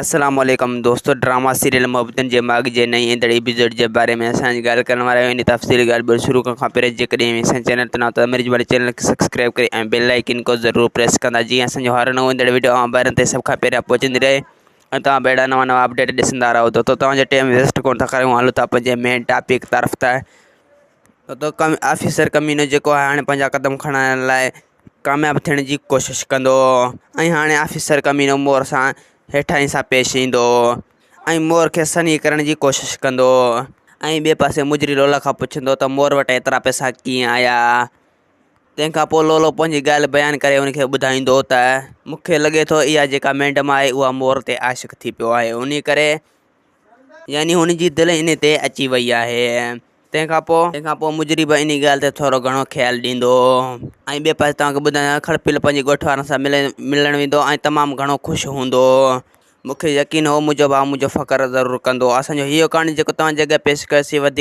السلام عليڪم دوستو ڊراما سيريل محبتن جي ماڳ جي نئين ايندڙ ايپيسوڊ جي باري ۾ اسان اڄ ڳالهه ڪرڻ وارا آهيون ان تفصيلي ڳالهه ٻولهه شروع ڪرڻ کان پهرين جيڪڏهن اسان چينل تي نوان ته امريج واري چينل کي سبسڪرائب ڪري ۽ بيل آئيڪن کو ضرور پريس ڪندا جيئن اسان جو هر نئون ايندڙ ويڊيو اوهان ٻارن تي سڀ کان پهريان پهچندي رهي ۽ توهان به اهڙا نوان نوان اپڊيٽ ڏسندا رهو دوستو توهان جو ٽائيم ويسٽ ڪون ٿا ڪريون هلو ٿا پنهنجي مين ٽاپڪ طرف ته تو آفيسر ڪمينو جيڪو آهي هاڻي پنهنجا قدم کڻڻ لاء ڪامياب ٿيڻ جي ڪوشش ڪندو ۽ هاڻي آفيسر ڪمينو مور سان هيٺائين سان پيش ايندو ۽ مور کي سنهي ڪرڻ جي ڪوشش ڪندو ۽ ٻئي پاسي مجري لولا کان پڇندو ته مور وٽ ايترا پئسا ڪيئن آيا؟ تنهن کان پوء لولو پنهنجي ڳالهه بيان ڪري ان کي ٻڌائيندو ته مون کي لڳي ٿو اها جيڪا ميڊم آهي اها مور تي عاشق ٿي پيو آهي انهي ڪري يعني هن جي دل ان تي اچي وئي آهي. تنهن کان پوء تنهن کان پوء مجري به انهي ڳالهه تي ٿورو گهڻو خيال ڏيندو ۽ ٻئي پاسي توهان کي ٻڌايان کڙپيل پنهنجي ڳوٺ وارن سان ملي ملڻ ويندو ۽ تمام گهڻو خوش هوندو. مون کي يقين هو منهنجو ڀاء منهنجو فخر ضرور ڪندو. اسان جو هيء ڪهاڻي جيڪو توهان جي اڳيان پيش ڪيوسين وڌيڪ.